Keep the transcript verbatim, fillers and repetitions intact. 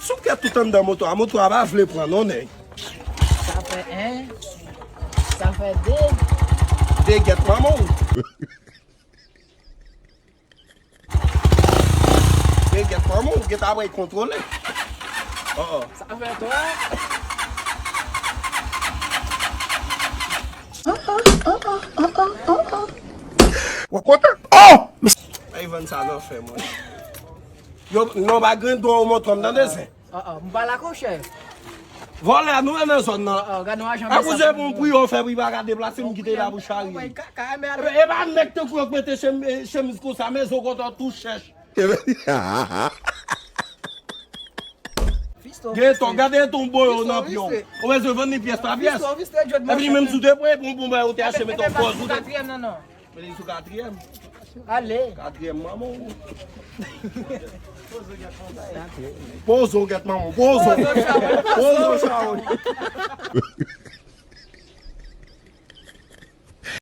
Sou kèt tout anndan moto a, moto a pa vle pran non, nèg. Sa fè en. Sa fè de. De gèt manman w. De gèt manman w, ou gentan ap kontwole. Oh, oh. Sa fè twa. W ap kontan. Oh! Ay, vann sa nan fè, mwen. Yo, non, pa grenn dwa w moto m, tande, zen. Oh, oh, m pa la, chè. Vòlè a, nou nan zòn nan. Oh, oh, gade nou ajan. A pou se bon pri yo fè, pri pa ka deplase, m kite la pou chari. Kaka, men E, e pa nèg tankou yo k mete chem-, e, chemiz konsa, men zo kontan tou chèch. Gen ton, gade ton boyo nan pye w. Ou bezwen vann li pyès pa pyès. Epi li menm sou te pran, bon, bon, ba yo te achte, meton pòz ou te. Katriyèm nan, non. Men li sou katriyèm. Ale. Katriyèm manman w. Pozo gèt manman w. Pozo. Pozo chawony.